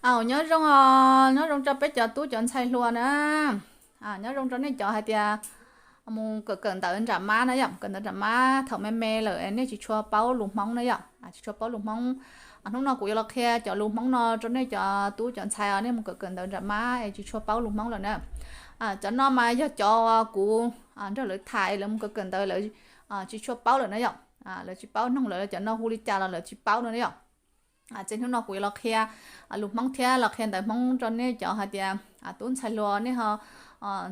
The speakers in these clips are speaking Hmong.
Au, nyob zoo, nyob zoo rau peb cov tub cov ntxhais hluas na. Nyob zoo rau nej cov hais tias mus kawm kawm ntawv nram mab na yom, kawm ntawv nram mab thaum me me lawm nej tsis tshua paub lus Hmoob na yom, tsis tshua paub lus Hmoob. Hnub no kuv yuav los qhia cov lus Hmoob no rau nej cov tub cov ntxhais os, nej mus kawm kawm ntawv nram mab es tsis tshua paub lus Hmoob lawm na. Cov no mas yog cov kuv nrog lawv tham, lawv mus kawm kawm ntawv lawv tsis tshua paub lawm na yom. Lawv tsis paub noog lawv cov no hu li cas los lawv tsis paub no na yom. Ces hnub no kuv yuav los qhia lus Hmoob thiab los qhia ntawv Hmoob rau nej cov hais tias tub ntxhais hluas nej ho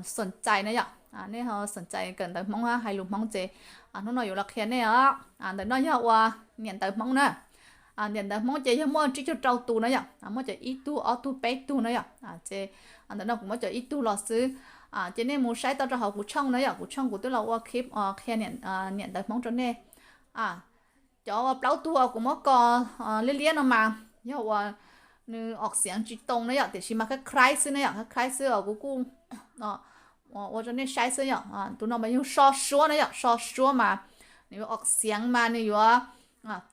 xoom txais na yom, nej ho xoom txais kawm ntawv Hmoob hais lus Hmoob ces hnub no yuav los qhia nej os. Ntawm no yog ua niam ntawv Hmoob na. Niam ntawv Hmoob ces yog muaj tsib caug rau tus na yom, muaj cov ib tug ob tug peb tug na yom. Ces ntawm no kuv muab cov ib tug los xwb. Ces nej mus saib tau rau hauv kuv tshooj na yom, kuv tshooj kuv twb los ua clip qhia niam ntawv Hmoob rau nej. Cov plaub tug uas kuv muab kos liab liab no mas yog uas nws ua xeev tsis too na yom, tiam sis mas khaib khaib xwb na yom, khaib khaib xwb os, kuv kuj ua rau nej saib xwb yom. Tus no mas yog so suab na yom, so suab mas nws ua xeev mas nws yuav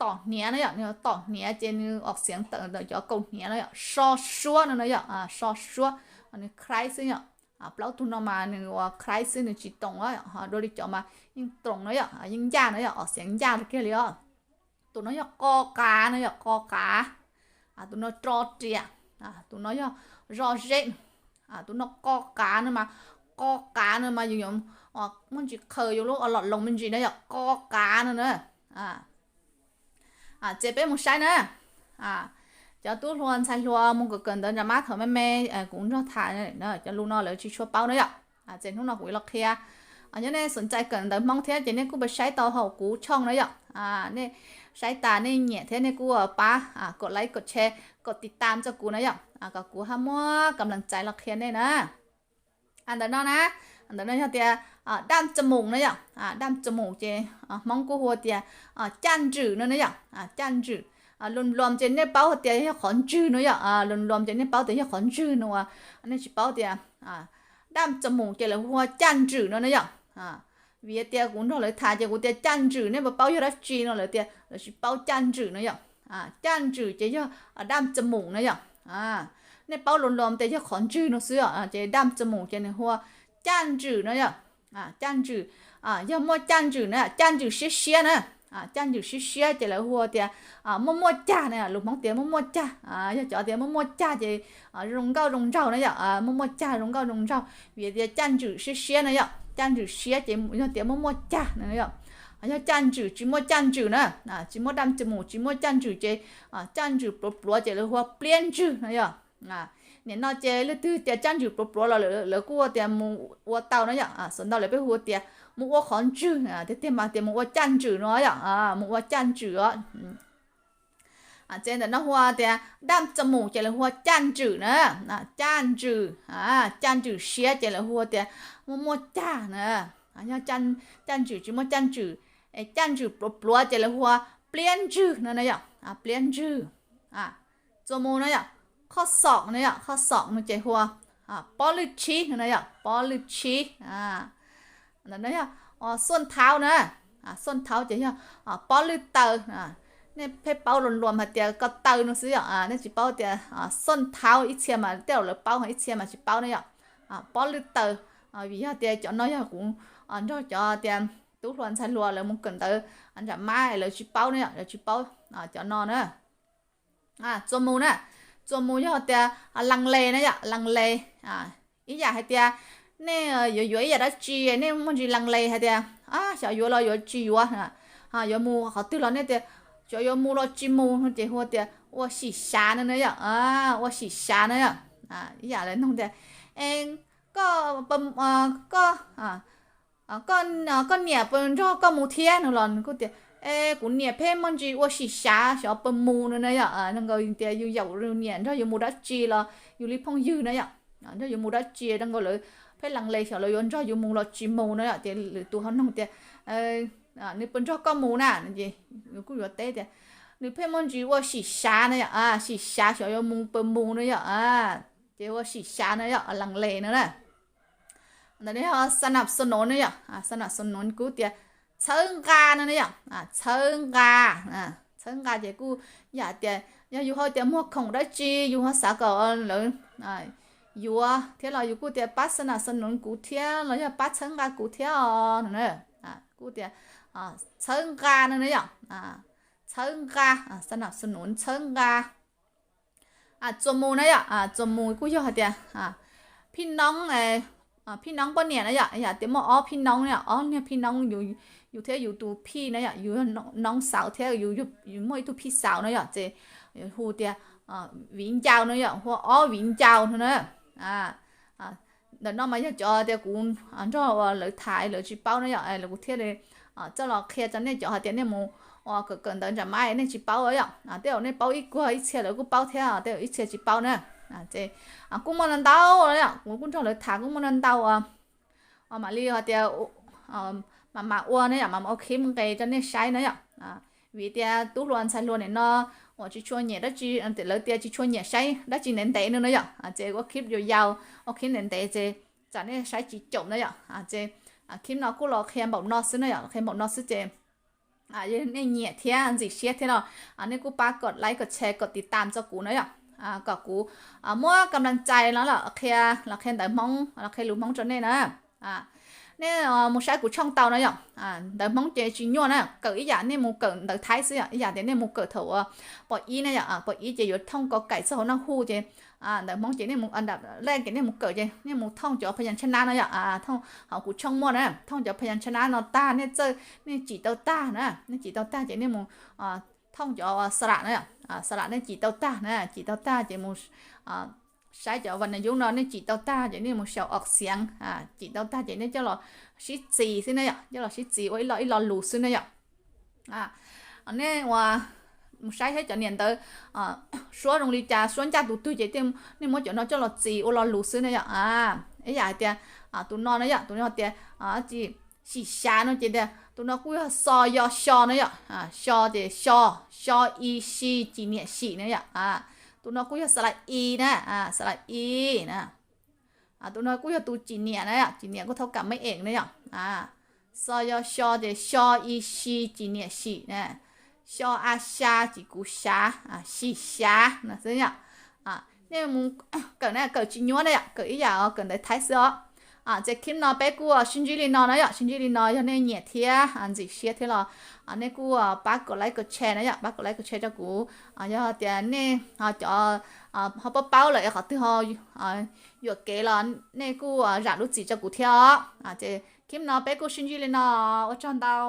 tom hniav na yom, nws yuav tom hniav ces nws ua xeev tawm ntawm cov kaus hniav na yom, so suab no na yom, so suab, nws khaib xwb yom. Plaub tug no mas nws ua khaib xwb nws tsis too, ho dua li cov mas yeej too na yom, yeej ncaj na yom, ua xeev ncaj kiag li os. Tus no yog qo qav no yom, qo qav. Tus no ro riam. Tus no yog zos zeb. Tus no qo qav no mas, qo qav no mas yus yuav muaj ntsis qhaws yus lub lom loos me ntsis na yom, qo qav no na. Ces peb mus saib na. Cov tub hluas ntxhais hluas mus kawm kawm ntawv nram mab thaum me me, kuv nrog tham, cov lus no lawv tsis tshua paub na yom. Ces hnub no kuv yuav los qhia. Nyob nej xoom txais kawm ntawv Hmoob thiab ces nej kuj pab saib tau hauv kuv tshooj na yom. Nej saib tas nej nyiam thiab nej kuj pab kom like, kom share, kom tiv tam rau kuv na yom, kom kuv ho muaj kam lees txais los qhia nej na. Ntawm no na, ntawm no yog tias daj tsa mus na yom, daj tsa mus ces Hmoob kuj hu tias caj ntswm no na yom, caj ntswm. Lus nplom ces nej paub tias yog qhov ntswg no yom, lus nplom ces nej paub tias yog qhov ntswg no, nej tsis paub tias daj tsa mus ces lawv hu ua caj ntswm no na yom. Vim tias kuv nrog lawv tham ces kuv tias caj ntswm nej puas paub yog dab tsi no lawv tias lawv tsis paub caj ntswm no yom. Caj ntswm ces yog daj tsa mus na yom. Nej paub lus nplom tias yog qhov ntswg no xwb os, ces daj tsa mus ces nws hu ua caj ntswm no yom. Caj ntswm, yog muaj caj ntswm na, caj ntswm siab siab na. Caj ntswm siab siab ces lawv hu tias muaj muaj cag na, lus Hmoob tias muaj muaj cag. Yog cov tias muaj muaj cag ces zoo nkauj zoo nraug na yom, muaj muaj cag zoo nkauj zoo nraug. Vim tias caj ntswm siab siab na yom, caj ntswm siab ces yog tias muaj muaj cag na yom. Yog caj ntswm tsis muaj caj ntswm na, tsis muaj daj tsa mus tsis muaj caj ntswm ces caj ntswm pluav pluav ces lawv hu ua pliab ntswg no yom. Nim no ces leej twg tias caj ntswm pluav pluav los lawv kuj ua tias mus ua tau na yom, xav ntau lawv peb hu tias mus ua qhov ntswg, tiag tiag mas tias mus ua caj ntswm no yom, mus ua caj ntswm os. Ces ntawm no hu tias daj tsa mus ces lawv hu ua caj ntswm na, caj ntswm, caj ntswm siab ces lawv hu tias muaj muaj cag na. Yog caj ntswm tsis muaj caj ntswm, caj ntswm pluav pluav ces lawv hu ua pliab ntswg no na yom, pliab ntswg. Txuas mus na yom, qhov xoom na yom, qhov xoom no ces hu ua pob lwj tshib no na yom, pob lwj tshib. Ntawm no yog xuaj thaub na, xuaj thaub ces yog pob lwj taw. Nej pheej paub lus nplom hais tias ko taw no xwb yom, nej tsis paub tias xuaj thaub ib txhia mas tej zaum lawv paub, ib txhia mas tsis paub na yom. Pob lwj taw, vim yog tias cov no yog kuv nrog cov tias tub hluas ntxhais hluas lawv mus kawm ntawv nram mab lawv tsis paub na yom, lawv tsis paub cov no na. Txuas mus na, txuas mus yog tias las les na yom, las les. Ib yam hais tias nej yuav yuav ib yam dab tsi nej muaj ntsis las les hais tias xyov yuav los yuav tsis yuav, yuav mus qhov twg los nej tias xyov yuav mus los tsis mus no ces hu tias ua xim xyav no na yom, ua xim xyav na yom. Ib yam li nug tias koj, koj, koj niam puas nrog koj mus thiab no los nws kuj tias es kuv niam pheej muaj ntsis ua xim xyav xyov puas mus no na yom. Nkaus tias yus yaum yus niam nrog yus mus dab tsi los yus li phooj ywg na yom, nrog yus mus dab tsi zoo nkaus lawv pheej las les xyov lawv yuav nrog yus mus los tsis mus na yom. Ces lwm tus ho nug tias nws puas nrog koj mus na, kuj yuav teb tias nws pheej muaj ntsis ua xim xyav na yom, xim xyav xyov yuav mus puas mus na yom. Ces ua xim xyav na yom, las les no na. Ntawm no yog xa nam xa nov na yom, xa nam xa nov kuj tias txhawb nqa no na yom, txhawb nqa. Txhawb nqa ces kuj yam tias Yog yus ho tias muag khoom dab tsi yus ho xav kom lawv yuav thiab los yus kuj tias pab xab nam xab nuv kuv thiab los yog pab txhawb nqa kuv thiab os no na. Kuj tias txhawb nqa no na yom. Txhawb nqa, xab nam xab nuv txhawb nqa. Txuas mus na yom, txuas mus kuj yog hais tias phij noob, phij noob poj niam na yom, yam tias muaj ob phij noob na yom, ob niag phij noob, yus thiab yus tus phij na yom, yus noob xauv thiab yus muaj ib tug phij xauv na yom, ces hu tias viv ncaus no yom, hu ob viv ncaus no na. Ntawm no mas yog cov tias kuv nrog uas lawv tham lawv tsis paub na yom, kuv thiaj li coj los qhia rau nej cov hais tias nej mus ua kawm kawm ntawv ntsam mas nej tsis paub yom. Tej zaum nej paub ib kuag ib txhia lawv kuj paub thiab, tej zaum ib txhia tsis paub na. Ces kuj muaj ntau ntau na yom, kuv kuj nrog lawv tham kuj muaj ntau ntau uas mam li hais tias mam mam ua na yom, mam mam ua clip nqes rau nej saib na yom. Vim tias tub hluas ntxhais hluas nim no uas tsis tshua nyiam dab tsi, lawv tias tsis tshua nyiam saib dab tsi ntev ntev no na yom, ces ua clip yau yau, ua clip ntev ntev ces tsam nej saib tsis caum na yom. Ces clip no kuj los qhia npaum no xwb na yom, qhia npaum no xwb ces yog nej nyiam thiab ntxim siab thiab no, nej kuj pab kom like kom share kom tiv tam tso kuv na yom, kom kuv muab kam laj cai no los qhia, los qhia ntawv Hmoob, los qhia lus Hmoob rau nej na. Nej mus saib kuv tshooj tau na yom. Ntawv Hmoob ces tsis nyuaj na, kawm ib yam nej mus kawm ntawv Thaib xwb yom, ib yam tias nej mus kawm thaum uas pos ib na yom, pos ib ces yuav thooj kos kaim txog hauv naj hu ces ntawv Hmoob ces nej mus, a, lej ces nej mus kawm ces nej mus thooj cov pha yas tshab nab no yom, thooj hauv kuv tshooj muaj na, thooj cov pha yas tshab nab no tag nej txawj, nej cim tau tag na, nej cim tau tag ces nej mus thooj cov xa lam na, xa lam nej cim tau tag na, cim tau tag ces mus saib cov vas nas yub no nej cim tau tag ces nej mus xyaum os xeev, cim tau tag ces nej coj los sib txis xwb na yom, coj los sib txis ua ib lo ib lo lus xwb na yom. Nej ua mus saib thiab cov niam ntawv suab zoo li cas, suab ncaj tus twg ces nej muab cov no coj los txis ua lo lus xwb na yom. Ib yam hais tias tus no na yom, tus no tias sim xyav no ces tias tus no kuj yog xo yo xyo na yom, xyo ces xyo, xyo i si cim niam sim na yom. Tus no kuj yog xa la i na, xa la i na. Tus no kuj yog tus cim niam na, cim niam kuj thaub kam meb eem na yom. Xo yo xyo ces xyo i si cim niam sim na, xyo a xya cim kuv xyav, sim xyav no xwb yom. Nej mus kawm na, kawm tsis nyuaj na yom, kawm ib yam kawm ntawv Thaib xwb os. Ces clip no peb kuj sib ntsib li no na yom, sib ntsib li no, yog nej nyiam thiab ntxim siab thiab los nej kuj pab kom like kom share na yom, pab kom like kom share rau kuv. Yog tias nej cov ho paub paub lawm qhov twg ho yuam kev los nej kuj zam lub txim rau kuv thiab os. Ces clip no peb kuj sib ntsib li no, ua tsaug ntau.